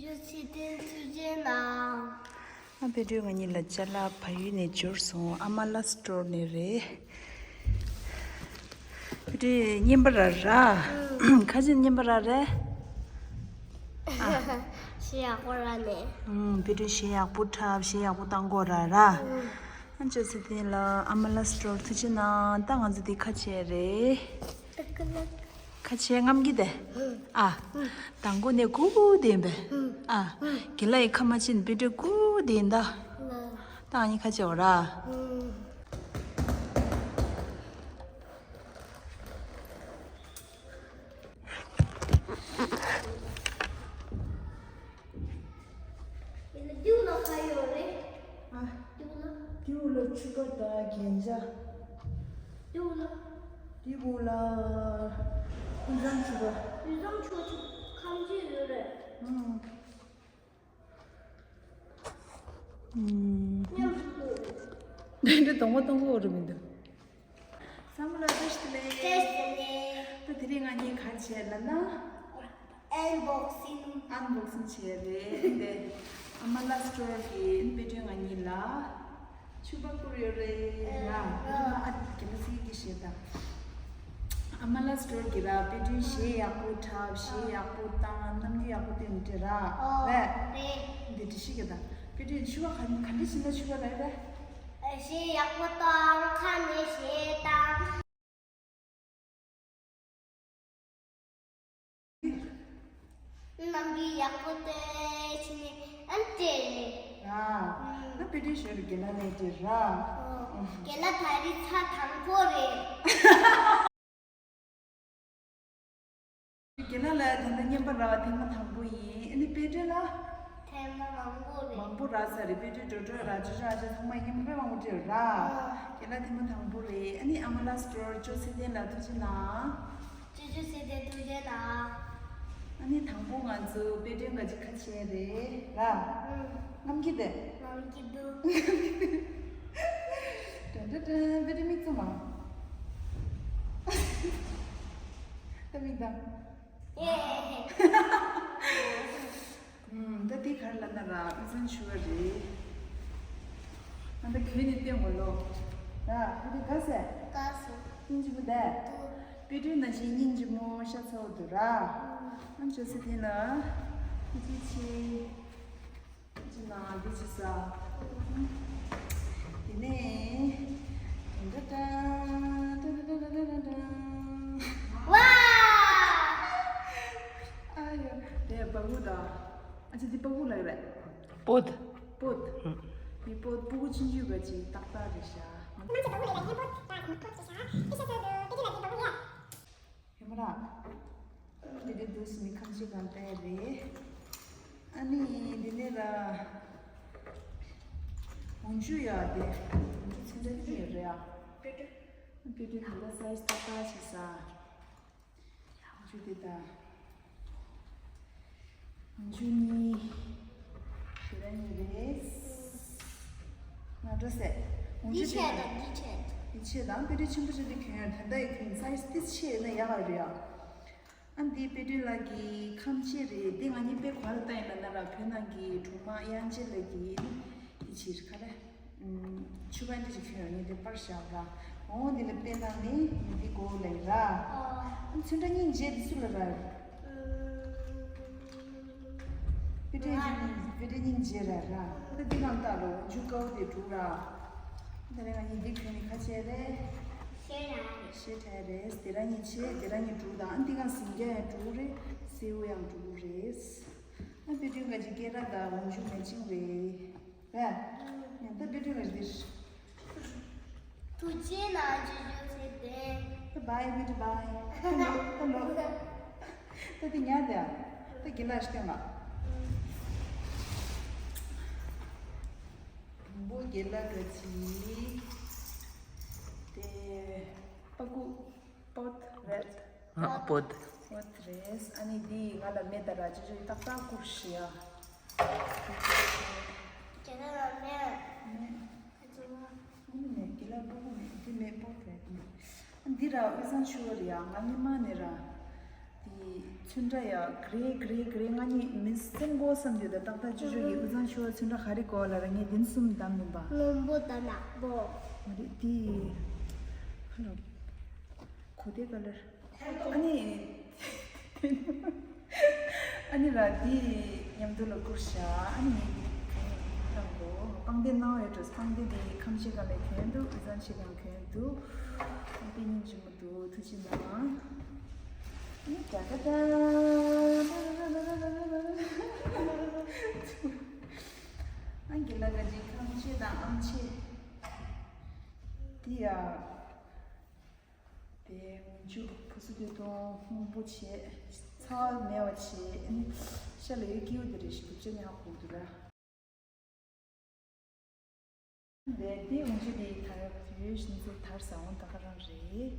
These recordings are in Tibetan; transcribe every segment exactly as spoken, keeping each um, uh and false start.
ཡོད་ཚེ་དེ་ཐུགས་རྗེ་གནང་། ཨ་ཕི་དྲོ་ང་གཉིས་ལ་ཅ་ལག་ཕ་ཡུལ་ནས་འབྱོར་སོང་། ཨ་མ་ལགས་སི་ཊོར་ནས་རེད། ཕི་དྲོ་རྔན་པ་རག་ར། ཁ་ཆེ་རྔན་པ་རག་རེད། ཨ། གཞས་ཡག་པོ་རག་ནས། ཨུམ། ཕི་དྲོ་གཞས་ཡག་པོ་འཁྲབ། གཞས་ཡག་པོ་བཏང་གོ་རག་ར། ཨུམ། ཨ་ཅོ་སི་ཏན་ལ་ཨ་མ་ལགས་སི་ཊོར་ཐུགས་རྗེ་གནང་། ད་ང་ཚོ་འདི་ཁ་ཆེ་རེད། ཁ་ཆེ་རྔམ་གྱི་དེ། ཨ། དང་པོ་ནས་ཀུ་ཀུ་དེ་ཡིན་པས། ཨ། དགེ་ལགས་ཡི་ཁ་མ་ཕྱིན་པི་ཏྲེ་ཀུ་དེ་ཡིན་ད། ད་ཨ་ནི་ཁ་ཆེ་འོ་ར། ཡིན་ན་ཏིའུ་ལ་ཁ་ཡོད་རེད། ཨ། ཏིའུ་ལ། ཏིའུ་ལ་ཕྱུ་པ་དང་རྒྱན་ཆ། ཏིའུ་ལ། ཏིའུ་ལ། དབུས་གཙང་ཕྱུ་པ། དབུས་གཙང་ཕྱུ་པ་ཁམས་ཆེ་ཡོད་རེད། ཨང་། ཨང་། མཉམ་དུ། འདི་འདྲ་གདོང་པ་གཏོང་གི་འོ་རེད་མི་འདུག་ཚང་མ་ལ་བཀྲ་ཤིས་བདེ་ལེགས། བཀྲ་ཤིས་བདེ་ལེགས། ད་དེ་རིང་ང་གཉིས་ག་རེ་བྱས་ལབ་ན། ཨན་བོག་སིང་། ཨན་བོག་སིང་བྱས་རེད། འདི་ཨ་མ་ལགས་སི་ཊོར་གི་དཔེ་སྐྲུན་ང་གཉིས་ལ་ཕྱུ་པ་བསྐུར་ཡོད་རེད་ལ། ཨ་རྒན་ལགས་ཚིག་གི་བཤད་ད། ཨ་མ་ལགས་སི་ཊོར་གི་ར་དཔེ་སྐྲུན་གཞས་ཡག་པོ་འཁྲབ། གཞས་ཡག་པོ་བཏང་། རྣམ་འགྱུར་ཡག་པོ་སྟོན་འདྲ་ར། རེད། འདི་འདྲ་ཞིག་གི་ད། དཔེ་སྐྲུན་ཕྱུ་པ་ག་ག་འདྲ་བྱས་ན་ཕྱུ་པ་རེད་པས། གཞས་ཡག་པོ་བཏང་། ཁ་ནས་གཞས་བཏང་། རྣམ་འགྱུར་ཡག་པོ་སྟོན་བྱས་ནས་ཨ་ནི་སྤྲད་རེད། ར། ཨ་དཔེ་སྐྲུན་ཞོར་དུ་དགེ་ལགས་ལ་སྤྲད་ར། ཨོ། དགེ་ལགས་ད་རེས་ཚར་དང་པོ་རེད། དགེ་ལགས་ལ་ད་ལྟ་རྔན་པ་རག་པ་ཐེངས་མ་དང་པོ་ཡིན། ཨ་ནི་དཔེ་སྐྲུན་ལ། ཐེངས་མ་མང་པོ་རེད། མང་པོ་རག་ས་རེད། དཔེ་སྐྲུན་འགྲོ་འགྲོ་ར་ཅོ་ཅོ་ཨ་ཅོ་ཚང་མ་རྔན་པ་དཔེ་མང་པོ་སྤྲད་ར། ཨོ། དགེ་ལགས་ཐེངས་མ་དང་པོ་རེད། ཨ་ནི་ཨ་མ་ལགས་སི་ཊོར་ཅོ་ཚེ་བརྟན་ལ་ཐུགས་རྗེ་གནང་། ཅོ་ཅོ་ཚེ་བརྟན་ཐུགས་རྗེ་གནང་། ཨ་ནི་དང་པོ་ང་ཚོ་དཔེ་སྐྲུན་ག་ཅིག་ཁ་ཆེ་རེད་ར། ཨུམ། རྔམ་གྱི་དེ། རྔམ་གྱི་འདུག་ཏན་ཏན་ཏན། དཔེ་སྐྲུན་མིག་བཙུམ་མ། ད་མིག་གདངས། ཨེ། ཨུམ། ད་འདི་ག་རེ་ལབ་ན་ར་དབུས་གཙང་ཕྱུ་པ་རེད། ཨ་ད་གྱོན་ནས་སྟོན་དགོས་ལོ། ར་ཨ་འདི་དགའ་སེ། དགའ་སོང་། སྙིང་རྗེ་པོ་འདས། དཔེ་སྐྲུན་ནང་བཞིན་སྙིང་རྗེ་མོ་ཤ་ཚ་བོ་འདུག་ར། ཨ་ཅོ་སི་ཏན་ལ། ཨ་ཅི་ཆེ། ཅི་ན་འདི་ཅི་ས། དེ་ནས། ཏན་ཏན་ཏན། ཏན་ཏན་ཏན། ཝའོ། ཨ་ཡོ། དེ་སྦྲ་གུར་ད། ཨ་ཅེ་འདི་སྦྲ་གུར་ལབ་རེད། པོད། པོད། ཨུ། འདི་པོད་སྦྲ་གུར་ཆུང་ཆུང་ག་ཅིག་ཏག་ཏག་རེད་ཤག་ང་ཚོ་སྦྲ་གུར་ལབ་ཡ་ཡིན། པོད་ད་ཁོ་པོད་ཟེར་ཤག་ཨི་ཤ་ཚ་དུ་ཏི་ཏི་ལ་འདི་སྦྲ་གུར་ཡ། ཧེ་མ་ར། འདི་འདི་འདུག་སེ་མི་ཁམས་ཅིག་གང་ལྟར་རེད། ཨ་ནི་འདི་ནས་ར། འོག་འཇུ་ཡ་དེ། འོག་འཇུ་ཚན་ཆ་གཉིས་ཡོད་རེད་ཨ། པེ་ཏྲེ། པེ་ཏྲེ་ད་ལྟ་སའི་ཛི་ཏག་ཏག་བྱས་ས། འཇུ་དེ་དང་། འཇུ་གཉིས། དེ་ར་གཉིས་རེད། ང་འགྲོ་ཟེར། འཇུ་འདི་ཆེ་དང་འདི་ཆེ། འདི་ཆེ་དང་དཔེ་སྐྲུན་ཆེན་པོ་ཆེ་འདི་གྱོན་ཡོད། ད་ལྟ་ཡི་གྱོན་སའི་ཛི་འདི་ཆེ་ཡིན་ན་ཡག་ག་རེད་ཡ། ཨ་འདི་དཔེ་སྐྲུན་ལགས་ཀྱི་ཁམས་ཆེ་རེད། འདི་ང་གཉིས་དཔེ་ག་རེ་ལྟ་ཡིན་ལབ་ན་ར་བོད་ནང་གི་སྒྲོལ་མ་དབྱངས་ཅན་ལགས་ཀྱི་འདི་ཕྱིར་ག་རེ། ཕྱུ་པ་འདི་ཅིག་གྱོན་ཡོད། ངས་འདི་པར་བཞག་ར། འོ་འདི་ལ་དཔེ་བཏང་ནས་ངས་འདི་གོ་ལེ་ར། ཨ་ཚོན་ཁྲ་གཉིས་མཇལ་འདི་སུ་ལ་ར། དཔེ་སྐྲུན་གཉིས་དཔེ་སྐྲུན་གཉིས་མཇལ་ར་ར། ད་འདི་གང་ལྟར་རོ་འཇུ་དཀའ་བོ་དེ་དྲུག་ར། ད་རེ་ང་གཉིས་འདི་གྱོན་ནས་ཁ་ཆེ་རེད། ཤེས་ར་རེད། ཤེས་ཁྲ་རེད། དེ་ར་གཉིས་ཆེ་དེ་ར་གཉིས་དྲུག་དང་ཨ་འདི་གང་ཟིང་རྒྱ་ཡང་དྲུག་རེད། སེའུ་ཡང་དྲུག་རེད། ཨ་དཔེ་སྐྲུན་ག་ཅིག་སྐད་གྲགས་དང་འོག་འཇུ་མེ་ཅིང་རེད། རེད། ངས་ད་དཔེ་སྐྲུན་ག་ཅིག་འདིར། ཐུགས་རྗེ་གནང་། ཅོ་ཅོ་ཚེ་བརྟན། ད་བའི་བི་ཏི་བའི། ད་ལོ་ད་ལོ། ད་དེ་ཉར་དེ་ཨ། ད་དགེ་ལགས་སྟོན་པ། དང་པོ་དགེ་ལགས་ག་ཅིག་དེ་པ་ཀུ། པོད་རེད། ཨ་པོད། པོད་རེད། ཨ་ནི་འདི་ང་ལ་མེད་ད་ར་ཅོ་ཅོ་ཏག་ཏག་བསྐུར་ཤི་ཡ། ཁྱེད་རང་ལ་མེད། མེད། ཨ་ཅོ་ང་། ཨ་ནི་མེད། དགེ་ལགས་པོ་པོ་མེད། འདི་མེད། པོད་རེད། མེད། ཨ་འདི་ར་དབུས་གཙང་ཕྱུ་པ་རེད་ཡ། ང་སྔོན་མ་ནས་ར། འདི་ ཚོན་ཁྲ་ཡ་གྲེ་གྲེ་གྲེ་ང་གཉིས་མི་སེམས་གོ་བསམ་དུས་ད་ཏག་ཏག་ཅོ་ཅོ་གི་དབུས་གཙང་ཆུ་བ་ཚོན་ཁྲ་ག་རེ་གོ་ལ་ར། ངས་དེ་གསུམ་བདམས་མིན་པ། སྔོན་པོ་དང་ནག་པོ། མ་རེད་དེ། ཧ་ལོ། གོ་དེ་ག་ལེར། ཨ་ནི། ཨ་ནི་ར་དེ་མཉམ་དུ་ལ་བསྐུར་བཞག་ཨ་ནི་ངས་དེ་ག་ནས་བཏང་གོ། པང་གདན་ནང་ཡོད་འགྲོ། པང་གདན་དེ་ཁམས་ཤེས་ག་ལས་གྱོན་འདུག་དབུས་གཙང་ཤེས་ག་གྱོན་འདུག་པང་གདན་སྙིང་རྗེ་མོ། ཐུགས་རྗེ་གནང་། ཨ་ད་ད་ད། ཨང་གི་ལ་ག་ཅིག་ཁམས་ཆེ་དང་ཨམ་ཆེ། དེ་ཡ། དེ་མཇུག་བུ་སུ་དེ་དོང་སྔོན་པོ་བྱས། ཚ་བ་མེད་པ་བྱས། ཨ་ནི་ཤ་ལ་ཡོད་སྐྱིའུ་དེ་རེ་ཞིག་སྡུག་ཅག་ནས་ཧ་གོ་འདུག་ར། འདི་འདི་འོང་ཆུ་འདི་དར་ཡོད་ཞིང་ཚེ་དར་ས་འོང་ད་ག་རང་རེད།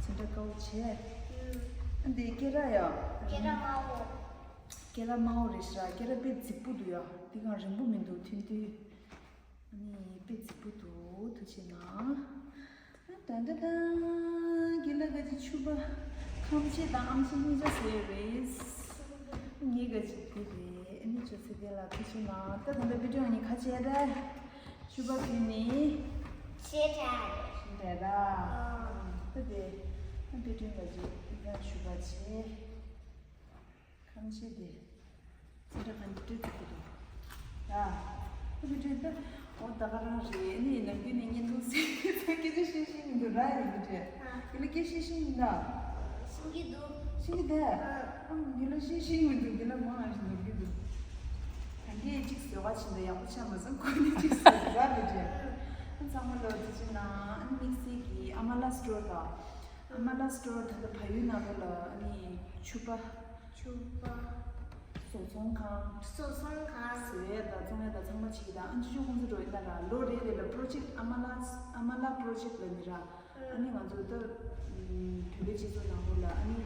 ཚོན་ཁྲ་དཀར་པོ་བྱས། འདི་སྐེ་རགས་ཡ། སྐེ་རགས་དམར་པོ། སྐེ་རགས་དམར་པོ་རེད་ཤག་སྐེ་རགས་དཔེ་རྫིག་པོ་འདུག་ཡ། འདི་གང་རིང་པོ་མི་འདུག་ཐུང་ཐུང་། ཨ་ནི་དཔེ་རྫིག་པོ་འདུག་ཐུགས་རྗེ་གནང་། ད་ད་ད། དགེ་ལགས་ག་ཅིག་ཕྱུ་པ་ཁམས་ཆེ་དང་ཨམ་ཆེ་གཉིས་ཆ་ཟེར་རེད། ངས་ག་ཅིག་འདི་རེད། ཨ་ནི་ཅོ་ཚེ་དེ་ལ་ཐུགས་རྗེ་གནང་། ད་ད་ལྟ་དཔེ་སྐྲུན་ནི་ཁ་ཆེ་རེད། ཕྱུ་པ་ཁྱོད་ནི། ཤེས་ཁྲ། ཤེས་ཁྲ་ར། ད་དེ་ད་དཔེ་སྐྲུན་ག་ཅིག་ཨ་ཕྱུ་པ་ཆེ། ཁམས་ཆེ་དེ། ཚེ་ར་ག་འདི་སྤྲོད་ཐུབ་ཀྱི་འདུག་ད། ཁོ་ཚོ་སྤྲོད་ད། འོ་ད་ག་རང་རེད། ནི་ནམ་རྒྱུན་ནས་བརྙན་ཐུང་ཟེར་ཚེ་སྐད་ཆ་བཤད་ཤེས་མི་འདུག་ར། ཡིན་གྱི་རེད། དེ་ལ་སྐད་ཆ་བཤད་ཤེས་ཡིན་ད། ཤེས་ཀྱི་འདུག་ཤེས་ཀྱི་འདུག་ཨ་ངས་ལ་བཤད་ཤེས་མི་འདུག་དེ་ལ་མང་ཞིག་ནོར་གྱི་འདུག་ད་གིན་གཅིག་བཟོས་པ་ཕྱིན་ད་ཡག་པོ་ཆགས་མ་སོང་། ཁོ་ནི་གཅིག་བཟོས་འདུག་ར། དེ་འདྲས། ཨ་ཚང་མ་ལ་ཐུགས་རྗེ་གནང་། ཨ་ནི་དམིགས་བསལ་གྱི་ཨ་མ་ལགས་སི་ཊོར་དང་། ཨ་མ་ལགས་སི་ཊོར་ད་ལྟ་བལ་ཡུལ་ནང་ལོགས་ལ་ཨ་ནི་ཕྱུ་པ། ཕྱུ་པ། བཟོ་ཚོང་ཁང་། བཟོ་ཚོང་ཁང་། བཟོ་ཡས་དང་བཙོང་ཡས་དང་ཚང་མ་བྱེད་ཀྱི། ད་ཨ་ཅོ་ཅོ་ཁོང་ཚོ་འགྲོ་ཡིན་ན་ར། ལོ་རེ་རེ་ལ་པྲོ་ཇེཀ་ཨ་མ་ལགས་ཨ་མ་ལགས་པྲོ་ཇེཀ་ལ་ནི་ར། ཨ་ནི་ང་ཚོ་ད་བོད་པའི་སྤྱི་ཚོགས་ནང་ལོགས་ལ་ཨ་ནི་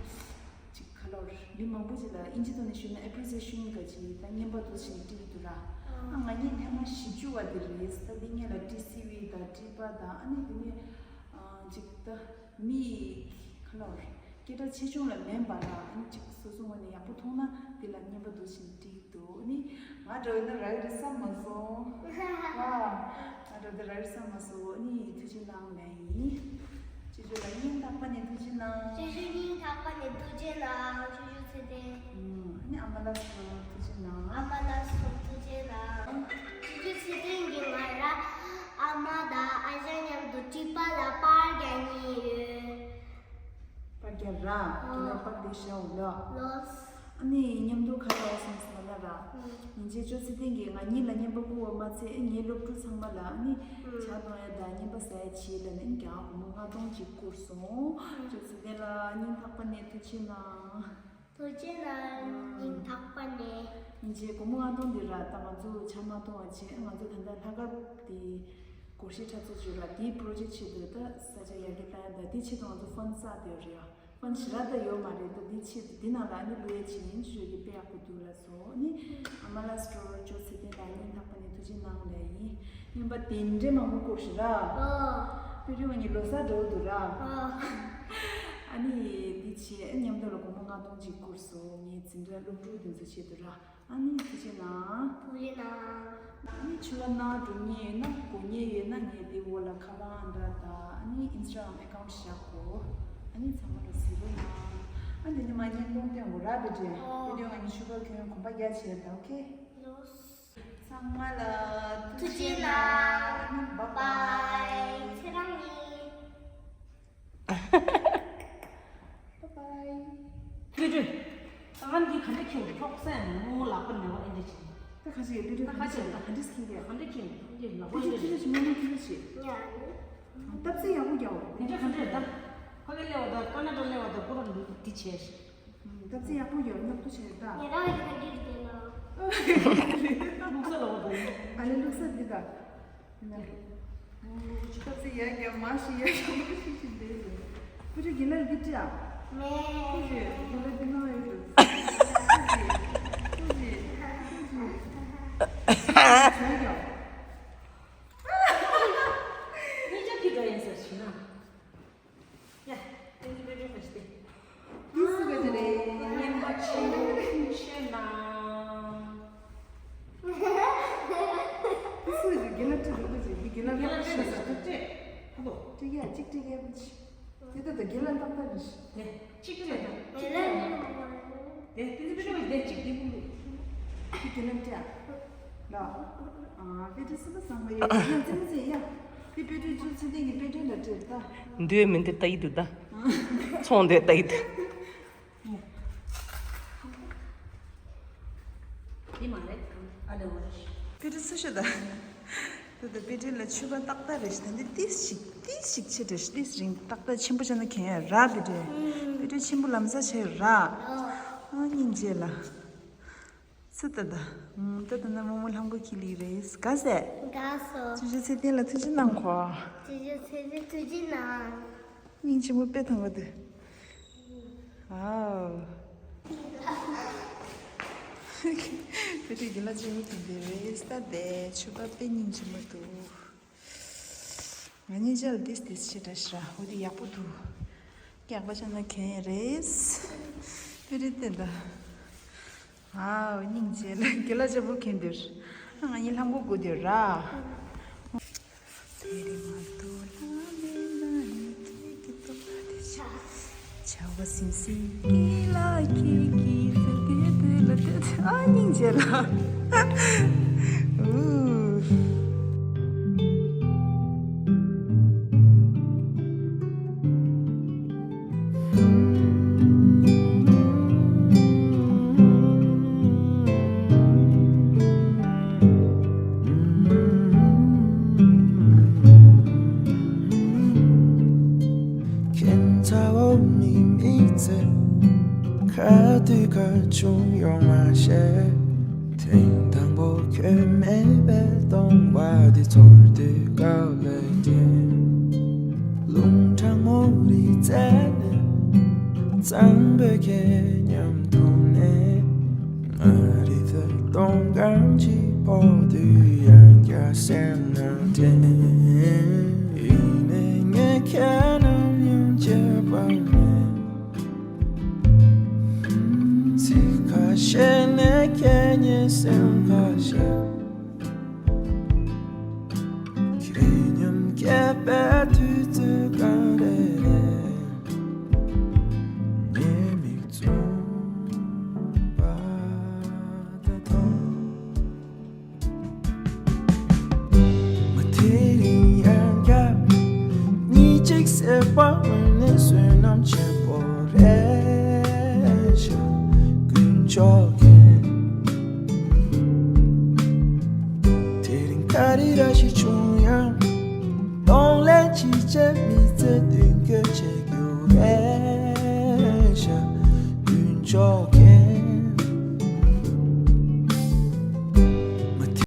ཅིག་ག་ལོར་མི་མང་པོ་ཅིག་ལ་ཨིན་ཇི་ཐོག་ནས་ཞུས་ན་ཨེ་པི་རི་སི་ཨེ་ཤན་ག་ཅིག་ད་རྔན་པ་འདུག་ཟེར་ནས་སྤྲད་ཀྱི་འདུག་ར། ཨ་ང་གཉིས་ཐེངས་མ་བཞི་བཅུ་བ་དེ་རེད། ད་འདི་སྔོན་ལ་ཊི་སི་ཝི་དང་ཊི་པ་དང་ཨ་ནི་དེ་ནས་ཅིག་ད། མི་ཁ་ལོར་སྐད་གྲགས་ཆེ་ཆུང་ལ་མིན་པ་ལ་ཨ་ནི་ཅིག་སོ་སོ་ངོས་ནས་ཡག་པོ་མཐོང་ན་དེ་ལ་རྔན་པ་འདུག་ཅིག་སྤྲད་ཀྱི་འདུག་ཨ་ནི་ང་འདྲ་བོ་ཡིན་ན་རག་གི་རེད་བསམ་མ་སོང་། ཨ་ང་འདྲ་བོ་དེ་རག་གི་རེད་བསམ་མ་སོང་། ཨ་ནི་ཐུགས་རྗེ་གནང་ལབ་ཡིན། ཅོ་ཅོ་ལ་སྙིང་ཐག་པ་ནས་ཐུགས་རྗེ་གནང་། ཅོ་ཅོ་སྙིང་ཐག་པ་ནས་ཐུགས་རྗེ་གནང་། ཅོ་ཅོ་ཚེ་བརྟན། ཨ་ནི་ཨ་མ་ལགས་སུ་ཐུགས་རྗེ་གནང་། ཨ་མ་ལགས་སུ་ཐུགས་རྗེ་གནང་། ཅོ་ཅོ་ཚེ་བརྟན་གྱིས་ང་རང་ཨ་མ་དང་ཨ་ཞང་མཉམ་དུ་ཊི་པ་ལ་པར་རྒྱག་མཁན་ཡོད། པར་རྒྱག་ར། ཨ། དེ་ལ་པར་དེ་བཞག་འོ་ལ། ལོས། ཨ་ནི་མཉམ་དུ་ཁ་བརྡ་བ་སོང་ཟེར་ལ་ར། ཨ། ཉིན་རྗེས་ཅོ་ཚེ་བརྟན་གྱིས་ང་གཉིས་ལ་རྔན་པ་བསྐུར་བ་མ་ཚད་ངའི་སློབ་ཕྲུག་ཚང་མ་ལ་ཨ་ནི་ཨ། ཇ་འཐུང་ཡ་དང་རྔན་པ་ཟ་ཡ་བྱེད་ལ་ནི་རྒྱ་སྒོར་མོ་ལྔ་སྟོང་ཅིག་བསྐུར་སོང་། ཨ། ཅོ་ཚེ་བརྟན་ལ་སྙིང་ཐག་པ་ནས་ཐུགས་རྗེ་གནང་། ཐུགས་རྗེ་གནང་། སྙིང་ཐག་པ་ནས། ཉིན་རྗེས་སྒོར་མོ་ལྔ་སྟོང་འདི་ར་ད་ང་ཚོ་ཇ་མ་འཐུང་བ་བྱས། ང་ཚོ་ད་ལྟ་ལྷག་དཀར་དེ་སྒོར་གཞས་འཁྲབ་ཚོགས་ཅིག་ཡོད་ར། དེའི་པྲོ་ཇེཀ་ཆེད་དུ་ད་ས་ཆ་ཡར་རྒྱས་བཏང་ཡ་ད་དེ་ཆེད་དུ་ང་ཚོ་ཕན་བསགས་བསྡད་ཡོད་རེད་ཡ། ཕན་ཞེ་དྲག་ད་ཡོད་མ་རེད། ད་དེ་ཆེད་དུ་དེ་ནང་ལ་ནི་བླུག་ཡ་ཅིག་ཡིན་ཞུ་གི་དཔེ་ཡག་པོ་འདུག་ལ་སོ་ནི་ཨ་མ་ལགས་སི་ཊོར་ཅོ་ཚེ་བརྟན་ལ་སྙིང་ཐག་པ་ནས་ཐུགས་རྗེ་གནང་ལབ་ཡིན། རྔན་པ་དེ་འདྲས་མང་པོ་བསྐུར་ཞིག་ར། ཨོ། དཔེ་རིང་བ་ནི་ལོ་གསར་འདྲ་བོ་འདུག་ར། ཨོ། ཨ་ནི་དེ་བྱས་མཉམ་དུ་ལ་སྒོར་མོ་ལྔ་སྟོང་ཅིག་བསྐུར་སོང་། ངའི་འཛིན་གྲྭ་སློབ་ཕྲུག་དེ་ཚོ་ཆེད་དུ་ར། ཨ་ནི་ཐུགས་རྗེ་གནང་། ཐུགས་རྗེ་གནང་། ཨ་ནི་ཕྱུ་པ་ནང་འགྲོ་མཁན་ཡོད་ན་དགོས་མཁན་ཡོད་ན་ངས་དེ་འོག་ལ་ཁ་པར་འདྲ་དང་ཨ་ནི་ཨིན་སི་ཊ་གྷ་རམ་ཨེ་ཀའུན་ཊི་བཞག་གོ། ཨ་ནི་ཚང་མ་ལ་གཟིགས་རོགས་གནང་། ཨ་འདི་ནི་མ་བརྙན་ཐུང་སྟོན་དགོས་ར། བི་ཌི་ཡོ་ཨོ། བི་ཌི་ཡོ་ང་གཉིས་ཕྱུ་པ་གྱོན་གོམ་པ་རྒྱག་བྱས་ད། ཨོ་ཁེ། ལོས། ཚང་མ་ལ་ཐུགས་རྗེ་གནང་། བཱའི་བཱའི། ཁྱེད་རང་ནི། བཱའི་བཱའི། ལུས་སྤྲོད། ད་ང་འདི་ག་འདྲ་ཁྱེར་འཁྱོག་སེ་མོ་ལག་པ་ནས་བ་ཨེ་འདྲ་བྱེད། ད་ཁ་ཤས་ཡོད་ལུས་སྤྲོད་ད་ཁ་ཤས་ད་ག་འདྲ་ཁྱེར་གྱི་ད་ག་འདྲ་ཁྱེར་འདི་ལག་པ་ལུས་སྤྲོད་ཁྱེར་ཤི་མོ་མོ་ཁྱེར་ཤི། ཡ། སྟབས་ཚེ་ཡག་པོ་རྒྱག་འོ། དེ་འདྲ་ག་འདྲ་ད། ཕ་གི་སླེབས་པ་ད་ཀ་ན་ཌ་སླེབས་པ་ད་ཁོ་རང་འདི་འདི་བྱས་ཤི། སྟབས་ཚེ་ཡག་པོ་ཡོད། ཉོབ་ཏུ་བྱས་ད། ཉེ་རང་གི་ཕ་གིར་བསྡད་ན། ལུག་ས་ལ་བ་དང་། ཨ་ལེ་ལུག་ས་འདི་ད། སྟབས་ཚེ་ཡག་རྒྱ་མ་ཤི་ཡག་རྒྱ་མ་ཤི་ཤི་འདི་ལ། ཁུ་ཆུ་རྒན་ལགས་འདི་ཏྲི་ཨ། མེ། ཁུ་ཆུ་རྒན་ལགས་འདི་ནང་ཡོད་དུ། ཁུ་ཆུ་ཁུ་ཆུ་ཁུ་ཆུ། ཆོས་རྒྱ། ཉིན་ཅག་གི་འགྲོ་ཡིན་ཟེར་ཞུ་ན། ཡ། ཨེ་འདི་བེད་སྤྱོད་ག་ཅི་སྟེ། འདི་སུ་ག་ཅི་རེད། དེ་ཚོ་དཔེ་སྐྲུན་བྱས་ཅིག་དེ་ཕུལ་ལུགས། དེ་དེ་ལ་སྤྲད། ལ། ཨ་དཔེ་སྐྲུན་སུ་པ་བཟང་པོ་ཡོད། ཡང་རྩེད་མོ་རྩེ་ཡ། དེ་དཔེ་སྐྲུན་ཚུལ་ཚུལ་ལྡན་གྱི་དཔེ་སྐྲུན་ལ་སྤྲད་ད། འདོད་མི་འདོད་ལྟ་ཡི་འདུག་ད། ཚོང་འདོད་ལྟ་ཡི་འདུག་དེ་མ་རེད། ཨ་ལེ་འོ་རེད། དཔེ་སྐྲུན་སུ་ཤོད་ད། ད་ལྟ་དཔེ་སྐྲུན་ལ་ཕྱུ་པ་ཏག་ཏག་རེད་ཤི། ད་འདི་ཏིས་ཞིག་ཏིས་ཞིག་ཆེ་དྲགས་ཤི། ཏིས་རིང་ཏག་ཏག་ཆེན་པོ་ཆགས་ན་གན་ཡ་ར་དཔེ་སྐྲུན། དཔེ་སྐྲུན་ཆེན་པོ་ལམ་སང་ཆེ་ར། ཨ་སྙིང་རྗེ་ལ། སུ་ད་ད། ད་ད་ན་རྨོ་མོ་ལྷམ་གོག་ཁྱི་ལི་རེད། དགའ་སེ། དགའ་སོང་། ཅོ་ཅོ་ཚེ་བརྟན་ལ་ཐུགས་རྗེ་གནང་གོ། ཅོ་ཅོ་ཚེ་བརྟན་ཐུགས་རྗེ་གནང་། སྙིང་རྗེ་མོ་དཔེ་ཐང་གོ་དེ། ཨའོ། དཔེ་སྐྲུན་དགེ་ལགས་ཅོ་མོ་དེ་འདི་རེད། ད་དེ་ཕྱུ་པ་དཔེ་སྙིང་རྗེ་མོ་འདུག་ང་གཉིས་ཆ་ལ་ཏིས་ཏིས་ཆེ་དྲགས་ཤི་ར། འོ་དེ་ཡག་པོ་འདུག་ཡག་པོ་ཆགས་ན་གན་རེད། དཔེ་སྐྲུན་བསྟན་ད། ཨའོ་སྙིང་རྗེ་ལ་དགེ་ལགས་ཅོ་མོ་གན་འདིར། ང་གཉིས་ལྷམ་གོག་དགོས་འདིར་ར། དེ་རིང་མ་གཏོགས་ལྷམ་མེད་ན་ཡང་ཁྱེད་ཀྱི་ལྟོ་ཕ་དེ་ཆགས། ཆར་པ་སིམ་སིམ་གྱི་ལ་ཁྱེད་ཀྱི་ཟེར་དེ་དེ་ལ་དེ་དེ། ཨ་སྙིང་རྗེ་ལ། ཨུ། ཁྱེད་ཚ་བོ་མི་མི་ཚེ་ཁ་དུས་ཁ་ཆུང་ཡོང་མ་ཤེས། ཐེངས་དང་པོ་ཁྱོད་མེད་པའི་སྟོང་པ་འདི་ཚོར་དུས་དཀའ་ལས་ཀྱིས། རླུང་གྲང་མོ་རི་རྩེ་ནས་གཙང་པོའི་ཁྱེད་མཉམ་དུ་གནས། ང་རི་ཚོའི་སྟོང་སྐམ་གྱི་པོ་དུས་ཡང་བསྐྱར་སེམས་ནང་དྲན། ཡིན་ནའི་ངས་ཁྱེད་ནམ་ཡང་བརྗེད་པ་མེད། ཚིག་ཁ་ཤས་ནས་ཁྱེད་ཉིད་སེམས་ཁ་ཤས། ཁྱེད་མཉམ་སྐྱེས་པའི་དུས་ཚོད་ག་རེ་རེད། ངའི་མིག་བཙུམ་པ་དང་མཐོང་། མ་དེ་རིང་ཡང་བསྐྱར་གཉིས་གཅིག་སེ་བ་འོན་ནས་བསོད་ནམས་ཆེན་པོ་རེད་ཤག་དཀོན་མཆོག་མཁྱེན། དེ་རིང་ག་རེ་ར་ཞིག་བྱུང་ཡང་གདོང་ལེན་ཅི་བྱེད་མི་ཚེ་མདུན་སྐྱོད་བྱེད་རྒྱུ་རེད་ཤག་དཀོན་མཆོག་མཁྱེན།